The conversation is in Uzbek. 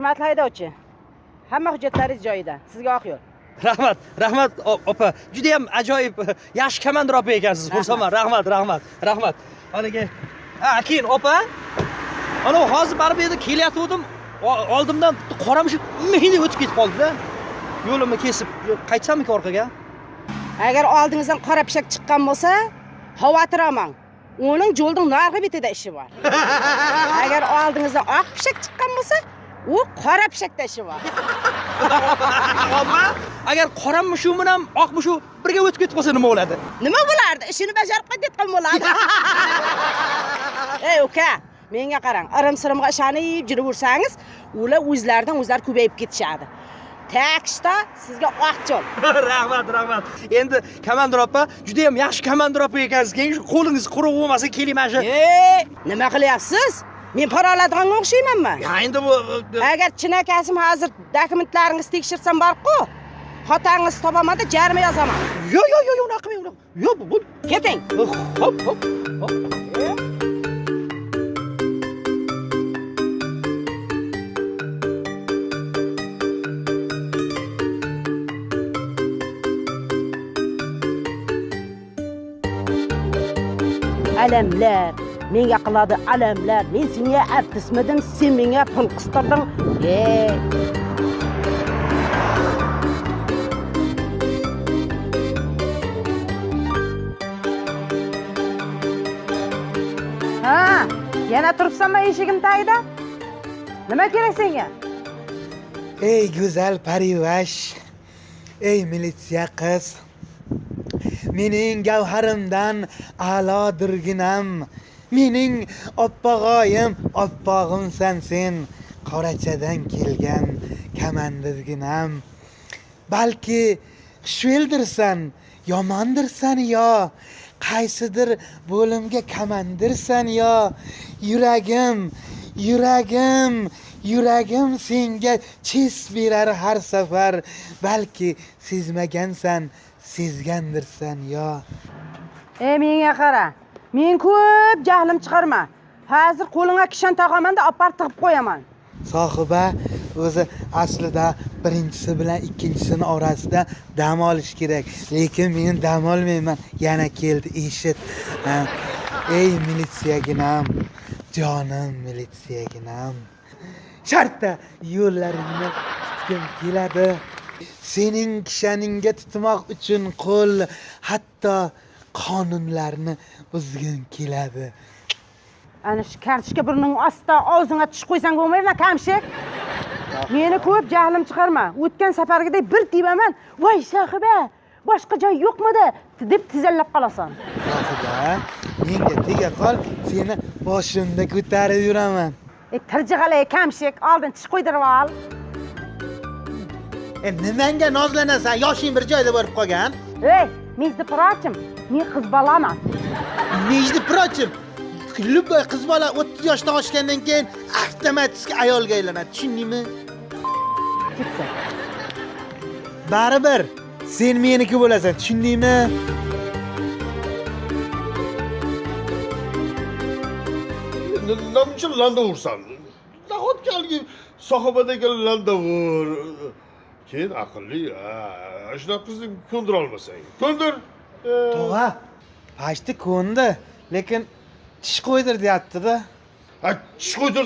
Hurmatli haydovchi, hamma hujjatlaringiz joyida. Sizga oq yo'l. Rahmat, rahmat opa. Juda ham ajoyib, yaxshi komandir opa ekansiz. Xursandman. Rahmat, rahmat, rahmat. Haligi, ha, keyin opa, ana hozir baribir endi kelayotgandim, oldimdan bitta qora mushuk meni o'tib ketib qoldi-da. Yo'limni kesib, qaytsammikin orqaga? Agar oldingizdan qora pishak chiqqan bo'lsa, xavotir olmang. Uning yo'lning narxi betida ishi bor. Agar oldingizdan oq pishak chiqqan bo'lsa, u qora pishakda ishi bor. Opa, agar qora mushuk bilan oq mushuk birga o'tib ketib qolsa nima bo'ladi? Nima bo'lardi? Ishini bajarib qaytgan bo'ladi. Ey uka, menga qarang, irim-sirimga ishonib yuraversangiz, ular o'zlaridan o'zlari ko'payib ketishadi. Takshda sizga oq cho'l. Rahmat, rahmat. Endi komandir opa, juda ham yaxshi komandir opa ekansiz. Keyin shu qo'lingiz quruq bo'lmasa keling mana shu. Ey, nima qilyapsiz? Men para oladiganga o'xshaymanmi? Ya endi bu agar chinakasim hozir dokumentlaringizni tekshirsam borku, xotangizni topamanda jarima yozaman. Yo'q, yo'q, yo'q, unaqa qilmang, unaqa. Yo'q, bu. Keting. Hop, hop, hop. Alamlar menga qiladi alamlar. Men senga artistmidim, sen menga pul qistirding. Ha, yana turibsanmi eshigim tagida? Nima kerak senga? Ey go'zal parivash, ey militsiya qiz, mening gavharimdan a'lodirginam, mening oppog'oyim, oppog'imsan sen, qorachadan kelgan kamandirginam. Balki xushfe'ldirsan, yomondirsan yo, qaysidir bo'limga kamandirsan yo, yuragim, yuragim, yuragim senga chis berar har safar, balki sezmagansan, sezgandirsan yo. Ey menga qara, men ko'p jahlim chiqarma. Hozir qo'lingga kishan taqaman-da, olib borib tiqib qo'yaman. Sohiba, o'zi aslida birinchisi bilan ikkinchisini orasida dam olish kerak, lekin men dam olmayman. Yana keldi, eshit. Ey militsiyaginam, jonim militsiyaginam, shartta yo'llaringni tutgim keladi. Sening kishaningga tutmoq uchun qo'l, hatto qonunlarni buzgim keladi. Ana shu kartoshka burning ostida og'zingga tish qo'ysang bo'lmaymi, kamshik? Meni ko'p jahlim chiqarma. O'tgan safargidek bir tevaman, voy sohiba, boshqa joy yo'qmidi deb tizallab qolasan. Sohiba, menga tega qol, seni boshimda ko'tarib yuraman. Tirjig'alay kamshik, oldin tish qo'ydirib ol. Nimanga nozlanasan? Yoshing bir joyda borib qolgan. Ey, между прочим, men qiz bolaman. Между прочим, любой qiz bola 30 yoshdan oshgandan keyin avtomatik ayolga aylanadi, tushundingmi? Baribir sen meniki bo'lasan, tushundingmi? Nima uchun landa ursan? Nahotki haligi sohibadagi landa ur. Keyin aqlli, shunaqa qizni ko'ndira olmasang. Ko'ndir. Tog'a, pashti ko'ndi, lekin tish qo'ydir deyapti-da. Ha, tish qo'ydir.